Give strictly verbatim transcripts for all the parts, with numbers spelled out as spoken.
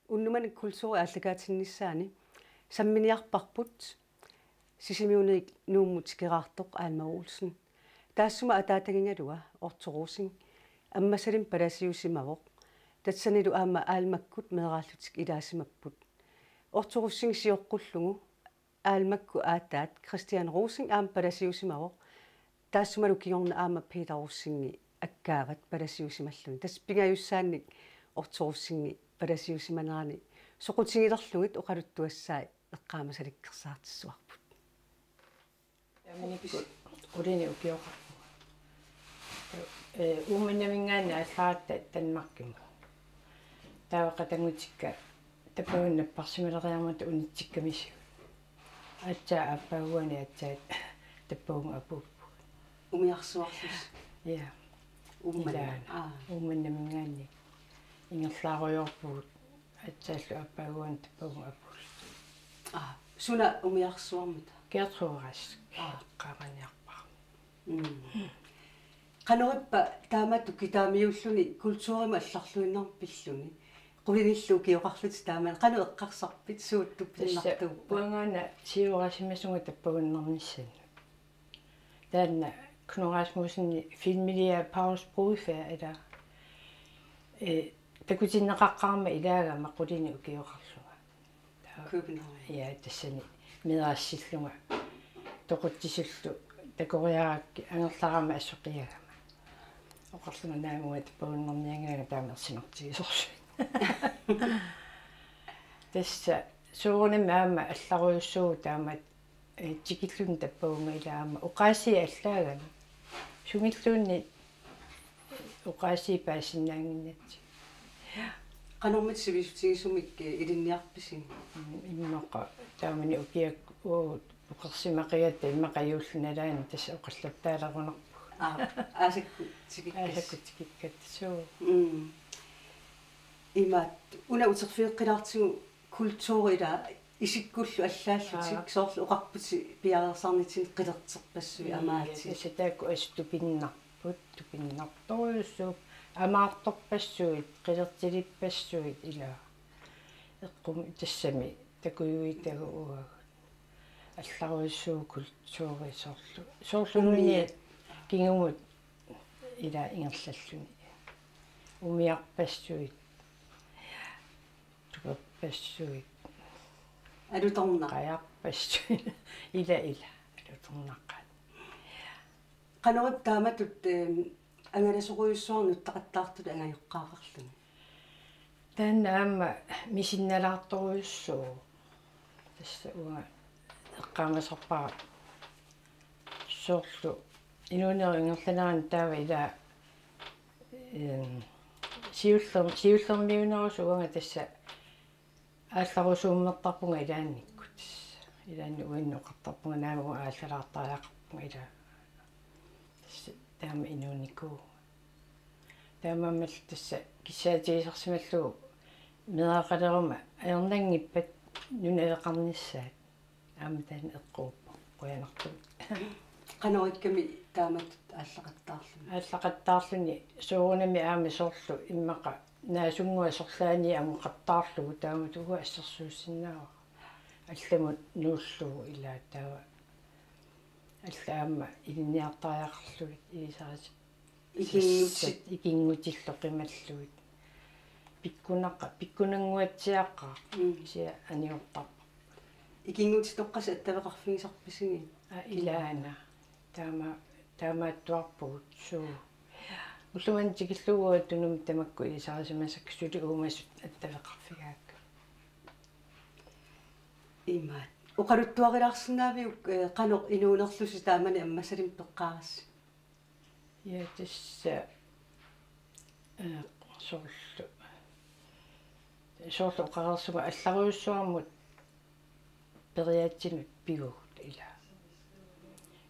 Unnummanna kulturi aallakaatinnissaani samminiarparput Sisimiuniit Nuummut tikeraartoq Alma Olsen. Taassuma ataatagigalua Otto Rosing ammassalimmik palasiusimavoq. Tassanilu aamma Almakkut meeraallutik ilaasimapput. Otto Rosing sioqqullugu Almakkut aatsaat Christian Rosing aamma palasiusimavoq. Taassumalu kingorna aamma Peter Rosingi akkaavat palasiusimalluni. Tassa pingajussaannik Otto Rosingi palasiusimanerani soqutigilerlugit oqaluttuassaat eqqaamasalikkersaartissuarput. Taamanikkut qulinik ukioqarpunga. Ee, Uummannaminngaanniit aallaratta Danmarkimut. Taava qatanngutikka tappavunga napparsimaleriarmata unitsikkamisigut. Aatsaat aappaaguani aatsaat tappavunga apuuppugut. Umiarsuarlusi? Ja. Uummannami? Ilaana. Aa. Uummannaminngaanniit ingerlaarujoorpugut. Aatsaallu aappaaguani tappavunga apuullutik. Aa, suna umiarsuarmita? Gertrud Rask. Aa. Eqqaamaniarpara. Mm. Qanorippa taamatut kitaamiulluni kulturimut allarluinnarmut pilluni? Qulinillu ukioqarlutit taamani. Qanoq eqqarsarpit suut tupinnartuuppat? Tassa uangaana siorarsimasunga tappagunnarnissannut. Taanna Knud Rasmussenip filmiliaa Paulus Brudfærd, ila, eh, takutinneqaqqaarmat ilaagama qulinik ukioqarlunga. København. Ja, tassani meeraasillunga toqutsisullu takoriarakkit angerlarama assoqiagama. Oqarlunga naamik uanga tappagunnarniannginnama taama ersinartigisorsuit. Tassa soorunami aamma allarujussuuvoq taamatut, eh, tikilluni tappavunga, ila aamma oqaasii allaagami. Sumilluunniit oqaasii paasinnaannginnatsigu. Qanormita sivisutigisumik, eh, ilinniarpisi? Mm, immaqa taamani ukiak-, uu, uqersimaqigatta immaqa juullip nalaani tassa oqallattaalerunarpugut. Aa, aasakkut tikikkatta. Aasakkut tikikkatta, suu. Mm. Imaat, una uterfigeqqilaartigu kulturi, ila, isikkullu allaallutik, aa, soorlu oqarputit piareersarnitsinni qilerterpassuit, mm, amaatit. Tassa taakku assut tupinnarput, tupinnartorujussuupput, amaartorpassuit, qilertilippassuit, ila. Eqqum tassami takujuitagut uagut. Allarujussuuvoq kulturi soorlu. Soorlu umiat, kingumut ila ingerlalluni. Umiarpassuit. Tuperpassuit. Alutornaq. Qajarpassuit. Ila, ila. Alutornaqaat. Qanorippa taamatut, ehm, angalasorujussuarnik nuttaqattaartutut angajoqqaaqarluni? Taanna aamma misinnalaartorujussuuvoq. Tassa uanga eqqaamasarpara soorlu inuunerup ingerlanerani taava ila, ehm, siullerm-, siullermiunerusoq uanga tassa aallarusuummertarpunga ilaannikkut. Ilaanni uannut oqartarpunga naamik uanga aallalaartariaqarpunga, ila. Tassa taama inuunikuuvunga. Taamaammallu tassa kissaatigisarsimallugu meeraqaleruma ajornanngippat nunaveqarnissaat. Aamma taanna eqquuppoq qujanartumik. Qanorikkami taamatut aallaqattaarluni? Aallaqattaarluni soorunami aamma soorlu immaqa naasunnguaq sorlaani amoqattaarlugu taamatut uagut assersuussinnaavara. Allamut nuullugu, ila, taava allat aamma ilinniartariaqarlugit ilisarisi-, ikinngutit-, sassat ikinngutillu qimallugit. Pikkunaqa-, pikkunannguatsiaqaaq. Mm. Kisianni aniortarparput. Ikinngutitoqqasi attaveqarfigisarpisigit? Aa, ilaana. Taama-, taamaattuarpugut, suu. Ulloq manna tikillugu uanga Tunumi tamakku ilisarisimasakka suli uumasut attaveqarfigaakka. Imaat. Oqaluttuarilaarsinnaaviuk, eh, qanoq inuunerlusi taamani ammassalimmik peqqaarassi? Ja, tassa, eh, soorlu, soorlu oqareersunga allarujussuarmut periaatsinut pivugut, ila.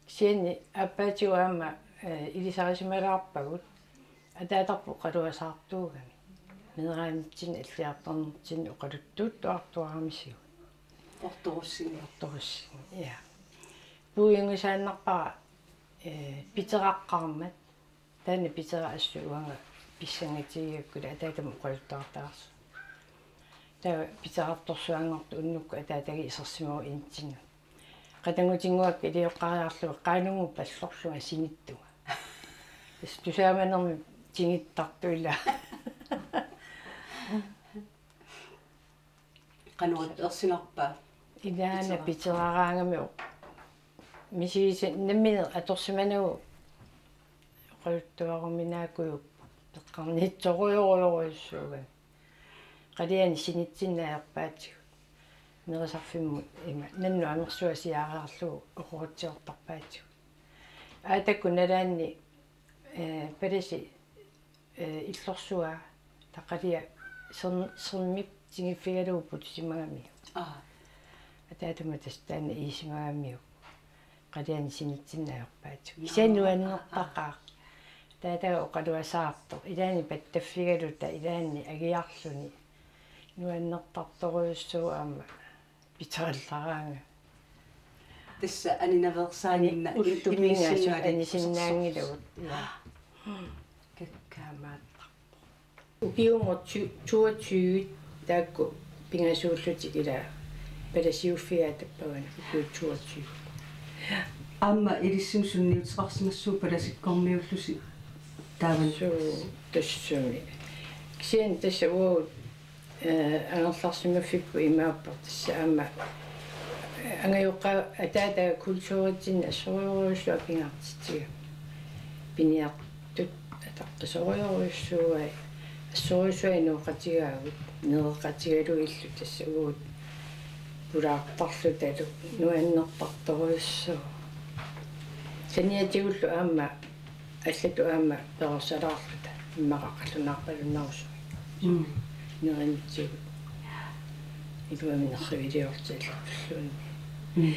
Kisianni aappaatigut aamma, eh, ilisarisimalaarpagut ataatarput oqaluasaartuugami. Meeraanitsinni alliartornitsinni oqaluttuuttuartuaramisigut. Ortorussinni. Ortorussinni, ja. Puiunngisaannarpara, eh, piteraqqaarmat. Taanna pitera assut uanga pissangatigigakku ataatama oqaluttuartagarsi-. Taava piterartorsuanngortoq unnukkut ataatagit isersimavoq initinnut. Qatanngutinnguakka ilioqqaariarlunga qaanunngupallorlunga sinittunga. Tassa tusaamanermik tigittartoq ilaa. Qanoq ersinarpa? Ilaana piteraraangamiuk. Misigisi nammineq atorsimanagu oqaluttuaruminaakujuppoq. Peqqarniitsorujorujorujussuugami. Qaliani sinitsinneq ajorpaatigut. Nerisarfimmut ima nannut amersuaq siareerlugu oqorutsiortarpaatigut. Aatakkut nalaanni, eh, palasi, eh, illorsuaq taqalia ser-, sermip tigiffigalugu putusimagamiuk. Aa. Ataatama tassa taanna iisimagamiuk. Qaliani sinitsinneq ajorpaatigut. Kisianni nuannertaqaaq. Taava oqaluasaartoq. Ilaanni pattaffigaluta ilaanni agiarluni. Nuannertartorujussuuvoq aamma piterallaraangami. Tassa aninaveersaaninna Ullut tupinngaasut anisinnaanngilagut. Ilaa. Kakkaamaattarpoq. Ukiumut tu-, toogtyve taakku pingasuullutik ilaa palasiuffigaat tappavani ukiut toogtyve. Aamma ilissinnut sunniuteqarsimassuugut palasikkormiullusi taavani. Suu, tassami. Kisianni tassa uagut, eh, angerlarsimaffipput imaappoq tassa aamma, eh, angajoqqaat ataataga kulturitsinni assorujorujussuaq pingaartitsigamik. Piniartut ataqqisorujorujussuugai assorujussuaq inooqatigaagut, nereqatigalugillu tassa uagut pulaartarlutalu nuannertartorujussuuvoq. Saniatigullu aamma allatut aamma perorsalaarluta immaqa qallunaarpalunnaarusumik. Mm. Nerinnittigut. Iluamik nerriviliortut allatulluunniit. Mm.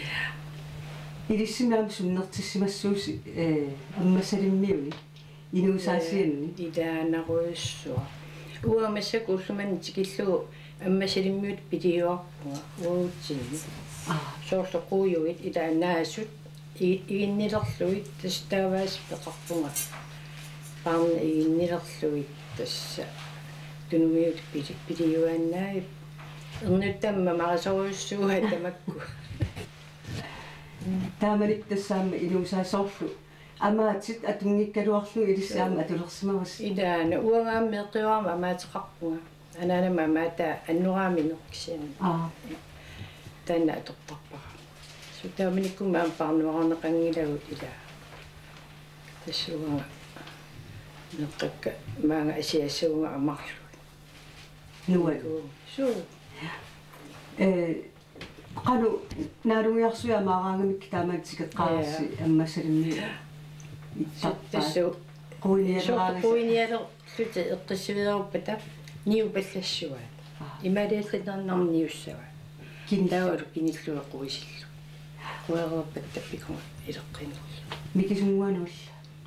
Ilissimi aamma sunnertissimassuusi, eh, Ammassalimmiuni inuusaasianni. Eh, ilaanarujussuaq. Uanga massakkut ulloq manna tikillugu Ammassalimmiut piliuarpunga uagutsinni. Aa. Soorlu quujugit ilaannaasut i-, iginnilerlugit tassa taavaasiit peqarpunga. Paarna iginnilerlugit tassa tunumiut pili-, piliuaannaavippoq. Ernuttama mamarisorujussuuaat tamakku. Taamanikkut tassa aamma inuusaasoorlu amaatit atunngikkaluarlugit ilissi aamma atulersimavasi. Ilaana uanga aamma meeqqiorama amaateqarpunga. Anaanama amaataa annoraamineq kisianni. Aa. Taanna atortarpara. Suu taamanikkut aamma paarnuarneqanngilagut ilaa. Tassa uanga meeqqakka maanga asiassavunga amarlugit. Nuann. Suu. Eh, qanoq naalugiarsuit amaaraangamikkit taama tikeqqaarassi. Ja. Ammassalimmiut ittarpaat. Tassa quinialeraangat. Soorlu quinialerluta eqqissiveeruppata niupallassuaat. Aa. Imaaliallattarnarmi niussavaat. Kinillu. Taavalu kinillugu quisillugu. Quiareerpat tappikunga ileqqiinerlugu. Mikisunnguanut.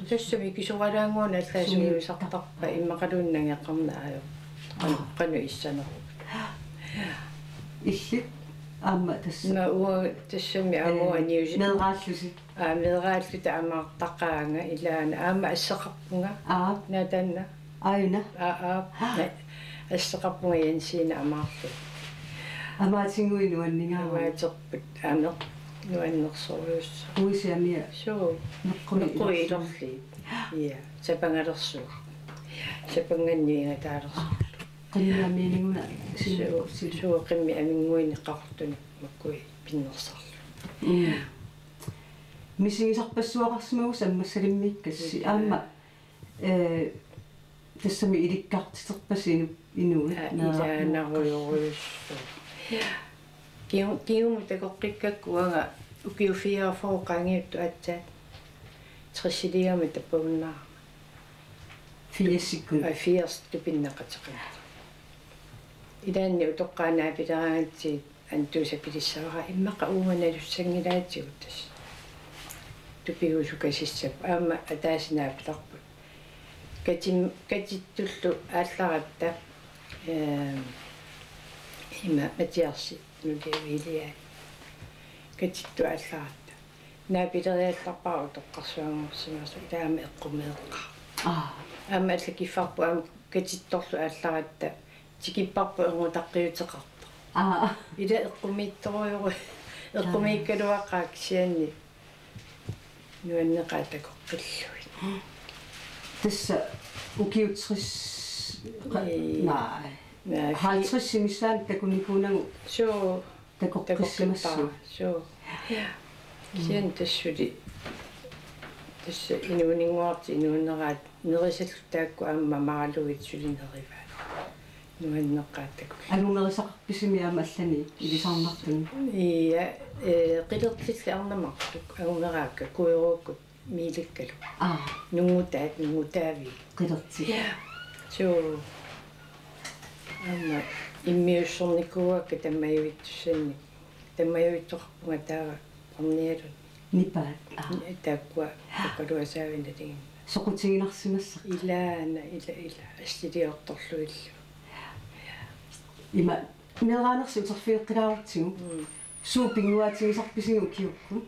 Tassami kisoraalaannguaq allaat sungiusartarpat immaqaluunniit nangeqarneq ajorpoq. Qanoq, aa, qanoq issaneruvoq. Illit aamma tassa. Naa uanga tassami aamma, eh, uanga niusi-, meeraallusi. Aa, meeraalluta amaartaqaanga ilaana aamma asseqarpunga. Aa. Naa taanna. Aajuna. Aa, aa. Naa, asseqarpunga Jensine amaarluni. Amaatigut nuanningaarami. Amaaterput aamma nuannersorujussuaq. Uisiamia. Suu. Meqqui. Meqqui ilerlugit. Ilerlugit. Ja, sapangalersut. Sapannganniingataalersorlu. Qimmiamiiniguna. Suu, suu qimmiaminnguineq qaqortunik makkui pinnersarlugit. Mm. Misigisarpassuaqarsimavusi Ammassalimmiikkassi. Ja. Aamma, eh, tassami ilikkartiterpasi inu-, inuit. Aa, meeraq-, ilaanarujorujussuaq. Kiu-, kingumut takoqqikkakku uanga ukiut fireogfyrre qaangiuttut aatsaat tressiliigama tappagunnaarama. Firsikkut. Aa, firs tupinneqateqanngilaq. Ilaanni utoqqaat naapileraangatsigit antuusapilissavara immaqa uuma nalussanngilaatigut tassa. Tupigusukasissap aamma ataaseq naapilerput. Katim-, katittullu aallaratta, ehm, ima Mathiasi nuliaviliai. Katittut aallaratta. Naapileriallarpara utoqqarsuanngorsimasoq ilaama eqqumeeqqaaq. Aa. Aamma allakiffarput aamma katittorlu aallaratta Tikipparput erngutaqqiuteqartoq. Aa. Ila eqqumiittorujoru-, eqqumiikkaluaqaaq kisianni nuanneqaat takoqqillugit. Tassa ukiut tres, qa-, Ii. Naa. Naa, fi- halvtreds missaani takunikuunagu. Suu. Takoqqissimassaaq. Takoqqippaa. Suu. Ja. Kisianni tassa suli. Tassa inuuninnguartik inuuneraat nerisallu taakku aamma maralugit suli nerivaat. Nuanneqaat takullugit. Angumerisaqarpisimi aamma allanik ilisarnartuni? Ii, ee, qilertillit arnamartut angumeraakka kuiruukkut miilikkalu. Aa. Nungutaa-, nungutaavii. Qilertillit. Ja. Suu. Aamma immiussornikuuakka tammajuitsussannik. Tammajuitsoqarpunga taava arnialun. Nipaat. Aa. Taakkua oqaluasaavinnaliginna. Soqutiginarsimassaq. Ilaana, ila, ila. Assiliortorlugillu. Ima meeraanersi uterfigeqqilaarutsigu. Mm. Suut pinnguaatigisarpisigut ukiukkut?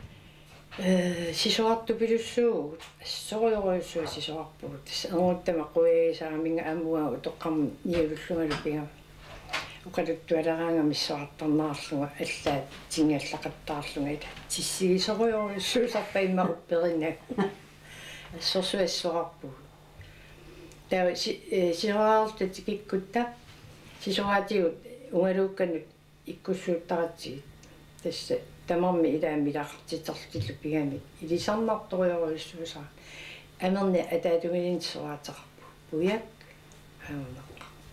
Ee, sisorartupilussuuvugut, assorujorujussuaq sisorarpugut. Tassa ernuttama quiagisaraminnga aamma uanga utoqqarmut niullungalu pigama. Oqaluttualeraangama misissuartarnerarlunga allaat tinngallaqattaarlunga ila. Tissigisorujorujussuusarpara immaqa upperinnagu. Assorsuaq sisorarpugut. Taava si-, ee, sisorarluta tikikkutta, sisoraatigut ungaluukkanut ikkussuuttaratsigit. Tassa tamarmik ilaat milaqartiterlutillu pigamik ilisarnartorujorujussuusaraat. Amernik ataatungilinnik sisoraateqarpugut. Puiak. Aamma.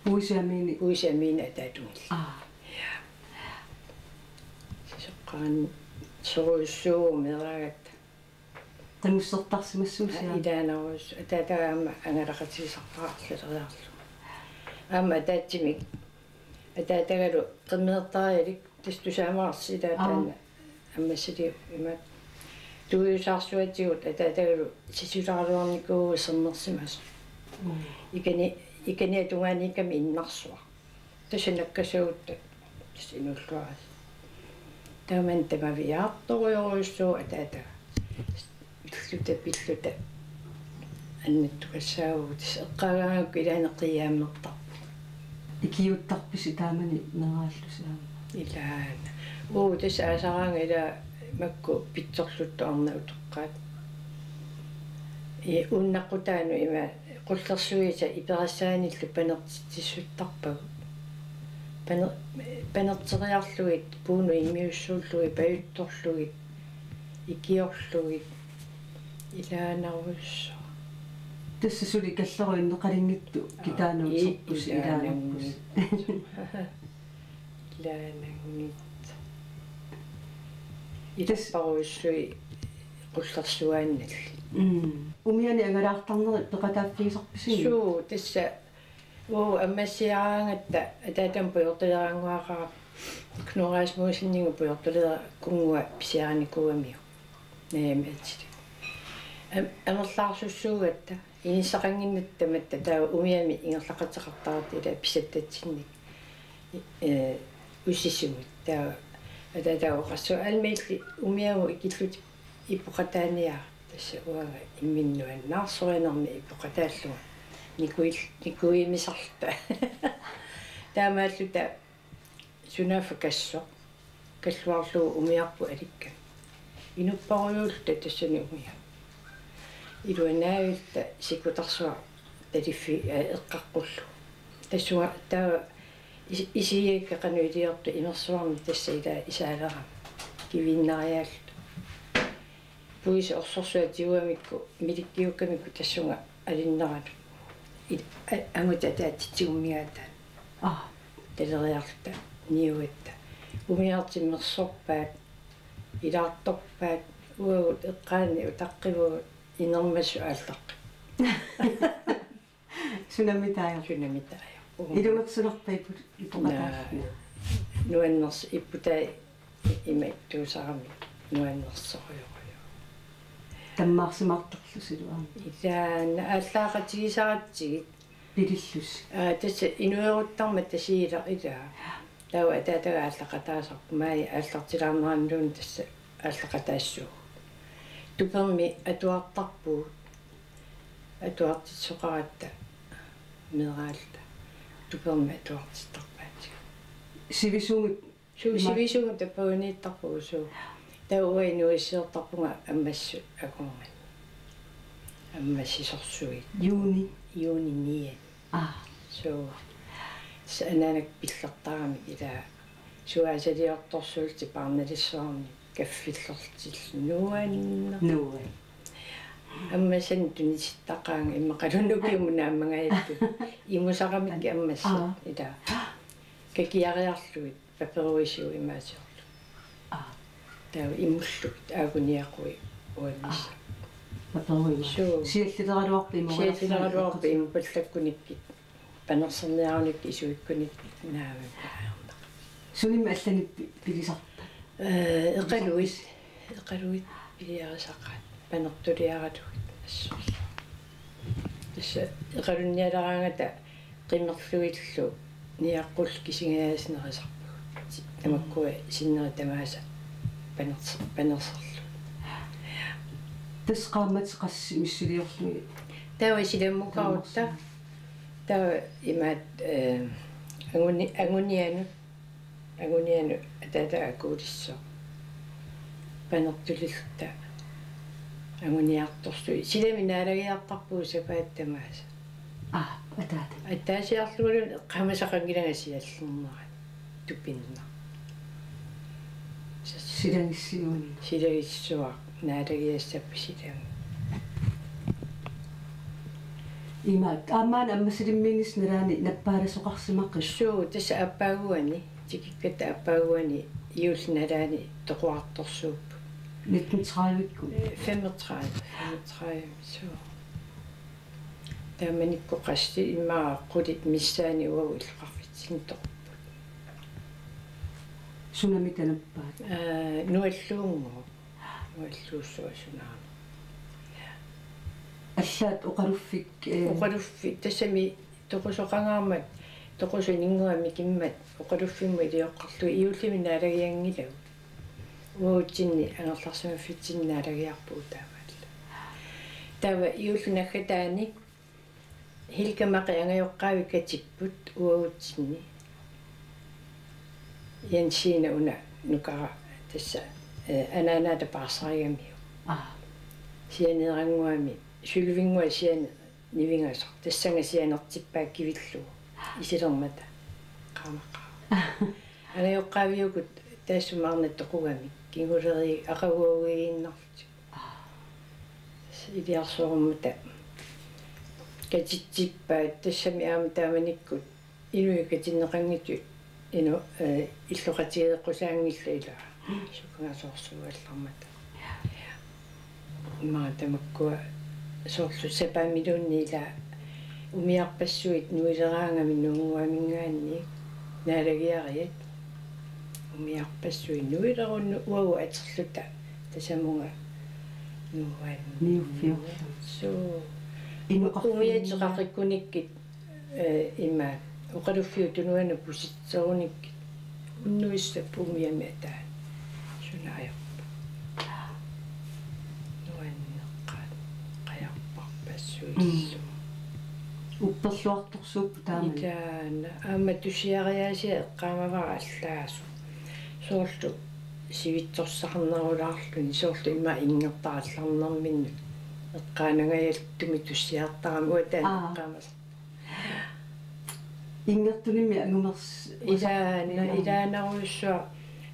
Puisip amiinik. Puisip amiinik ataatungillu. Aa. Ja. Sisoqqaarsorujussuuvoq meeraagatta. Qingussertarsimassuusiaq. Ilaanarujussuaq. Ataataga aamma angalaqatigisarpara arlaleriarlugu. Aamma ataatsimik. Ataatagalu qimmeertarialik tassa tusaamaarsi ilaa. Aa. Taanna. Aamma sili imaat. Tuiusaarsuatigut ataatagalu sisulaaraluarnikuuvoq sermersimasoq. Mm. Ikani, ikani tungaaniikkami innarsuaq. Tassa nakkasagutta tassa inuulluarisi. Taamani tamaviaartorujorujussuuvoq ataataga. Illuta pilluta annattukassaagut tassa eqqaagaangakku ilaanni qiiaammertarpugut. Ikiuuttarpisi taamani meeraallusi aamma? Ilaana. Uu, tassa aasaraanga ilaa makku pitsorluttut arnat utoqqaat. Ii, unnaqqutaanut ima qullersuisa iperassaanillu panertitsissuttarpagut. Paner-, panerteriarlugit puunut immiussuullugit pajuttorlugit ikiorlugit ilaanarujussuaq. Tassa suli kallerup inneqalinngitsoq kitaanut, aa, i-, uterpusi ilaanarpusi. Ilaananngitsoq. Ilaananngitsoq. Tassa ilerparujussuit qullersuaannallit. Mm. Umianik angalaartarnerit peqataaffigisarpisigit? Suu, tassa. Uu, ammassiaraangatta ataatama pujortaleraannguaqaaq, Knud Rasmussenimut pujortalera kunngua pisiarinikuugamiuk. Naamik atilik. Am-, amerlaarsussuugatta, inissaqannginnatta tamatta taava umiamik ingerlaqateqartaratta ilaa pisattatsinnik. Ee, usisumik. Taava ataataga oqarsuaq aamma illit umiamut ikillutit ipoqataaniarit. Tassa uanga imminut nuannaarsorinarmi ipoqataallunga. Nikuil-, nikuimisarluta. Taamaalluta sunaaffa kassoq. Kalluarlugu umiarput alikkami. Inupparujuulluta tassani umiaq. Iluanaavilluta sikutarsuaq taliffi-, ee, eqqaqqullugu. Tassunga taava is-, isigigakkit qanoq iliortut imersuarmi tassa ilaa isaalerami. Kiviinnariaalluta. Puisi orsorsuaq tigugamikku, milikkiukkamikku tassunga alinneranut. Il-, a-, angut ataatsip tigummigaata. Aa. Taleriarluta, niugatta. Umiartik mersorpaat, ilaartorpaat, uagut eqqaanni utaqqivugut inermasut aallaqqi. Sunamitaajor. Sunamitaajor. Uu. Ilungersunarpa ipu-, ipoqataalluni? Naa, nuanners-, ipputai ima ittuusarami nuannersorujorujuk. Tammaarsimaartarlusilu aamma. Ilaana aallaaqatigisaratsigit. Pilillusi. Aa, tassa inueruttarmat tasiilaq ilaa. Taava ataataga aallaqataasarpoq, maani aallartilaarnerannut tassa aallaqataassuuvoq. Tupermi atuartarpugut. Atuartitsisoqaratta meeraalluta. Supermi atuartittarpaatigut. Sivisuumik. Suu, ima- sivisuumik tappavaniittarpugut suu. Taava uanga inuuissiortarpunga ammassut akornanni. Ammassisorsuit. Juuni. Juuni niende. Aa. Suu. Sa-, anaanakkut pillertaramik ilaa. Suaasaliortorsuullutik paarnalissuarnik kaffillortillutik nuanneq. Nuanneq. Ammassanik tunisittaqaanga immaqalu nukiummut naammagajattunik. Imusaqamikkit ammassat. Aa. Ilaa. Kakiariarlugit paperuisiuk imaasiorlugit. Aa. Taava imullugit aaguniaquit uannis. Aa. Paperuimaat. Suu. Siallileraluarput imugalaarlugit. Siallileraluarput imupallakkunikkit. Panerserniarunikkit isuikkunikkit naamik ajornaq. Sunimi allanik pi-, pilisarpa? Ee, eqaluit. Eqaluit piliarisaqaat. Panertuliaralugit assorsuaq. Tassa eqalunnialeraangata qimerlugillu niaqqullu kisingajaaseq nerisarpagut. Tamakkua sinneri tamaasa paners-, panerserlugit. Tassa qaammatit qassit missiliorlugit? Taava silammukarutta. Taava imaat, eh, anguni-, angunianut, angunianut ataata akuulissoq. Panertulilluta anguniartorsuit. Silami naalagiartarpugut sapaatip tamaasa. Aa, ataata. Ataasiarlugulu eqqaamasaqanngilanga siallernerat tupinnaq. Silagissiuunneq. Silagissuaq naalagiassappat silami. Imaat, aamma ammassalimminiss nalaani nappaalasoqarsimaqis? Suu, tassa aappaaguani, tikikkatta aappaaguani juulli nalaani toqorartorsuupput. Nitten tredive-kkut? Øh, femogtredive, femogtredive, suu. Taamanikkut qassit immaqa qulit missaanni uagut illoqarfitsinni toqupput. Sunamita nappaat? Aa, Nualluunngooq. Nualluussua sunaana. Allaat oqaluffik, eh. Oqaluffik, tassami toqusoqangaarmat, toqusuninnguamik immat, oqaluffimmut ilioqqarlugit juullimi naalagianngilagut. Uagutsinni angerlarsimaffitsinni naalagiarpugut taamaallaat. Taava juullip naggataani Hilkamaqi angajoqqaavik katipput uagutsinni. Jensiina una nukara tassa, eh, anaanaata paarsarigamiuk. Aa. Sianeerannguami, sølvinngua sianeq nivingasoq. Tassanga sianertippaa kivillugu. Isilermata. Qaamaqaaq. Angajoqqaaviukkut taassuma arnat toqugamik. Kinguleriit aqaguaguiinnarlutik. Iliarsorummata katitsippaat tassami aamma taamanikkut inuit katinneqanngitsut inu-, eh, illoqatigeeqqusaanngillat ilaa. Sukangasoorsuugallarmata. Immaqa tamakkua soorlu sapaammiluunniit ilaa umiarpassuit nuileraangamik nuunnguaminngaanniit naalagiariat. Umiarpassuit nuilerunnut uagut aterluta tasamunga nuuan. Niuffiorlugit. Suu. Inoqarfimmi. Umiateqaqikkunikkit, eh, ima oqaluffiup tunuanut pusitserunikkit. Unnuissapput umiami ataani. Suna ajorpa? Nuanneqaat qajarpassuillu. Mm. Upperluartorsuupput taamani. Ilaana aamma tussiariaasiat eqqaamavara allaasoq. Soorlu sivitsorsarnerulaarluni, soorlu ima inngertarallarnerminnut. Eqqaanangajaluttumik tussiartarami uataani. Aa. Eqqaamasartoq. Inngertunimmi angumers-, ilaana, usa-, ilaanarujussuaq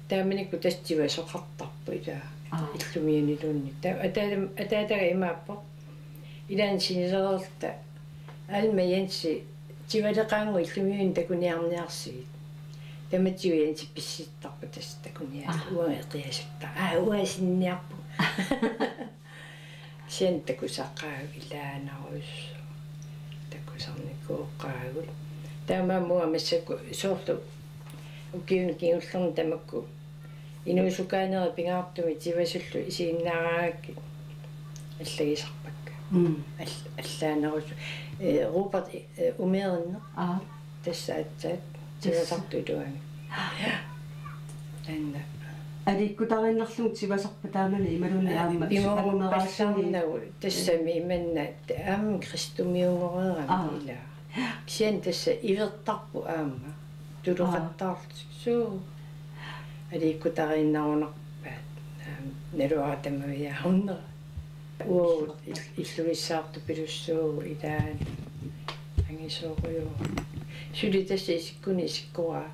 taamanikkut tassa tivasoqartarpoq ilaa. Aa. Illumiuniluunniit. Ta-, ataata-, ataataga imaappoq. Ilaanni sinilereerluta Alma Jensi tivaleqaannguit illumiuni takuniarniarsigit. Tamatigut Jensi pissittarpoq tassa takuniarlugu. Aa. Uanga eqiasuttarpoq. Aa, uanga sinniarpunga. Kisianni takusaqaagut ilaanarujussuaq. Takusarnikooqaagut. Taamaammat uanga massakkut soorlu ukiuni kingullerni tamakku inuusukaanerit pingaartumik tivasullu isiginnaaraangakkit allagisarpakka. Mm. Al-, allaanerusut. Eh, Robert, eh, Umeerinneq. Aa. Tassa aatsaat. Tassa. Tivasartut iluamik. Anna. Aliikkutariinnarlugu tivasarpat taamani imaluunniit aamma. Pimooruppassaarnagu tassami imanna aamma kristumiunngoreerami. Aa. Ilaa. Kisianni tassa ivertarput aamma. Tuluqattaarlutik. Suu. Aliikkutariinnarunarpaat. Aamma naluara tamaviaarunnera. Uu, il-, illugissaartupilussuuvoq ilaanni. Angisoorujussuuvoq. Suli tassa isikkunik isikkoraa.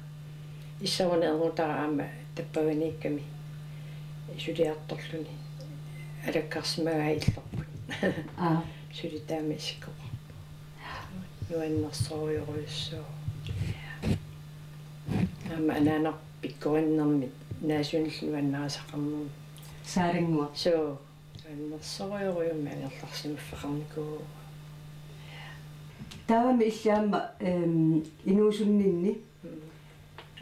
Issaruna erngutara aamma tappavaniikkami suliartorluni alakkarsimagai illerput. Aa. Suli taama isikkoqarpoq. Nuannersorujorujussuuvoq. Aamma anaanarput pikkorinnermik naasunillu nuannarisaqarnermik. Saalannguaq. Suu. Nuannersorujorujussuarmik angerlarsimaffeqarnikuuvoq. Taavami illit aamma, ehm, inuusunninni Mm.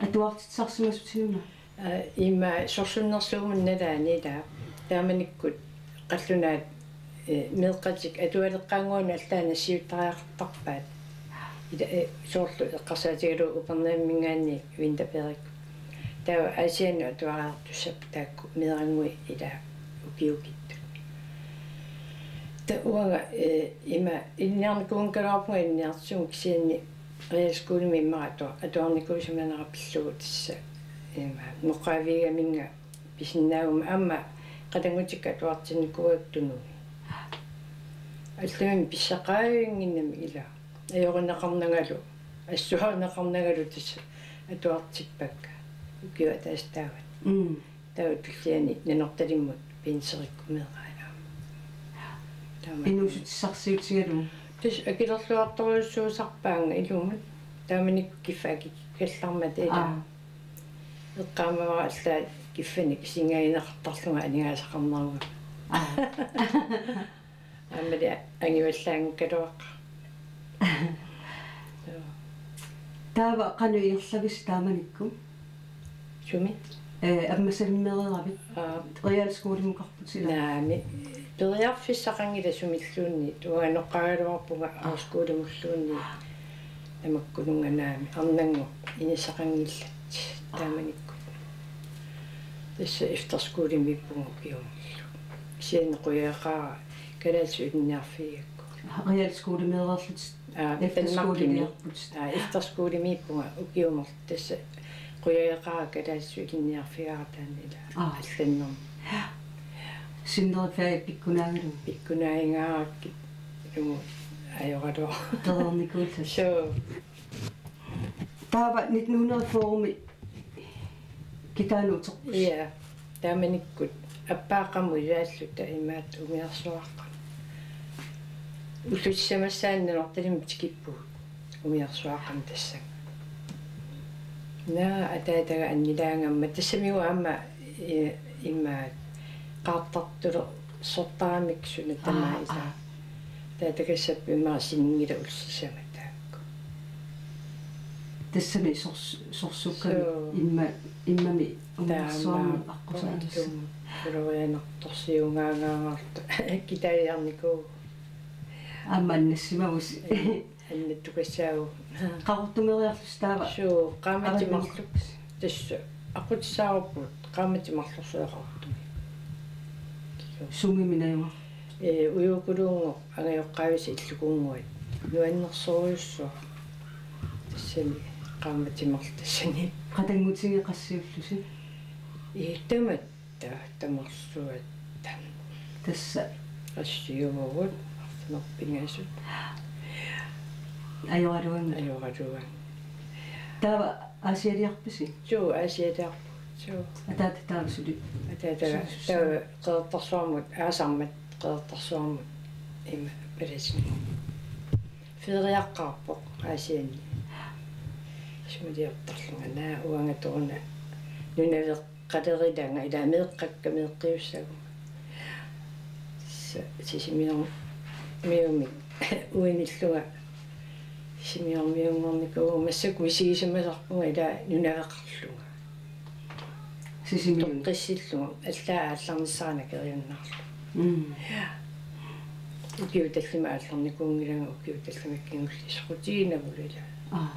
atuartitsisarsimasutsiguna? Aa, ima sorsunnersuummut nalaani ilaa. Taamanikkut qallunaat, eh, meeqqatik atualeqqaannguanut allaat nassiuttariaqartarpaat. Ila, eh, soorlu eqqarsaatigalugu Upernavimminngaanniit Vinterbergip. Taava Aasiannut atuariartussapput taakku meerannguit ilaa ukiukittut. Taava uanga, eh, ima ilinniarnikuugaluarpunga ilinniartitsisunga kisianni realskolemi immaqa atua-, atuarnikuusimanera pillugu tassa. Ima Nuqqavigaminnga pisinnaaguma aamma qatanngutikka atuartinnikuuakka Tunumi. Allamimmi pissaqaavinnginnami ilaa. Ajorineqarnangalu, assuarineqarnangalu tassa atuartippakka. Ukiup ataaseq taava. Mm. Taava tulliani Nanortalimmut pinserikkumeeraanga. Taama. Inuussutissarsiutigalugu. Tassa akilerluartorujussuusarpaanga ilumut. Taamanikkut kiffat akikkallarmata ilaa. Aa. Eqqaamavara allaat kiffanik isigineqartarlunga aningaasaqarnerugami. Aa. Aammali angivallaanngikkaluaqaaq. Joo. Taava qanoq ingerlavisi taamanikkut? Sumi? Eh, ammasalimmereeravit? Aa. Realskolimukarput ilaa? Naamik. Periarfissaqanngilaq sumilluunniit. Uanga noqqaagaluarpunga Aa. Højskolimulluunniit. Tamakkununnga naamik. Arnannguaq inissaqanngillat. Aa. Taamanikkut. Tassa efterskolemiippunga ukiumullu. Kisianni qujaqaara kalaallisut ilinniarfigigakku. Realskolemeereerlutit Aa, efterskolemiippunga. Aa, efterskolemiippunga ukiumullu tassa qujaqaara kalaallisut ilinniarfigaara taanna ilaa. Aa. Allannermut. Sinneriffia pikkunaagalugu. Pikkunaagingaarakkit ilumut ajoraluarpoq. Pereernikuullutik. Suu. Taava nitten hundrede fyrre-mi kitaanut uterpusi? Ja, taamanikkut appaaqqamut ilaalluta imaattoq umiarsuaaqqamut. Ullut sisamassaanni Nanortalimmut tikippugut umiarsuaaqqamut tassannga. Naa, ataataga annilaangama tassamigut aamma, eh, imaattoq qaartartorsortaramik suna Aa, tamaasa. Aa. Taava takassappat immaqa sininngilaq ullut sisamat taakku. Tassami sors-, sorsukkami Suu. imma-, immami umiarsuarmi Taamaappoq aqqusaanissaq. Ulorianartorsiugaangaartu kitaajarnikuuvoq. Aamma annassimavusi. Annattukassaagu. Qaqortumeeriarlusi taava? Suu, qaammatit marluk. Tassa, aqqutissaarupput, qaammatit marluk suu Qaqortumi. Sumimi najugaq? Ee, Ujuukuluunngooq, angajoqqaavisa Illukunnguit. Nuannersorujussuaq. Tassani, qaammatit marluk tassani. Qatanngutigiit qassiullusi? Ee, tamatta, tamarsuatta. Tassa. Qassiuvugut, arfineq-pingasut. Ajoraluanngilaq. Ajoraluanngilaq. Taava Aasialiarpisi? Suu, Aasialiarpugut. Suu. Ataata taava suli. Ataata taava Qeqertarsuarmut, aasarmat Qeqertarsuarmut ima palasinngorpoq. Feriaqqaarpoq Aasianni. Isumaliortarlunga naa uangatoruna nunaveq qalerilanga ilaa meeqqakka meeqqiussaguma. Sa-, Sisimiormiumik uinillunga Sisimiormiunngornikuuvunga massakkut misigisimasarpunga ilaa nunaveqarlunga. Sisimiuni. Toqqissillunga allaat aallarnissara nakeriunnaarlunga. Mm. Ukiut tallimat aallarnikuunngilanga ukiut tallimat kingulliit soqutiginagulu ilaa. Aa.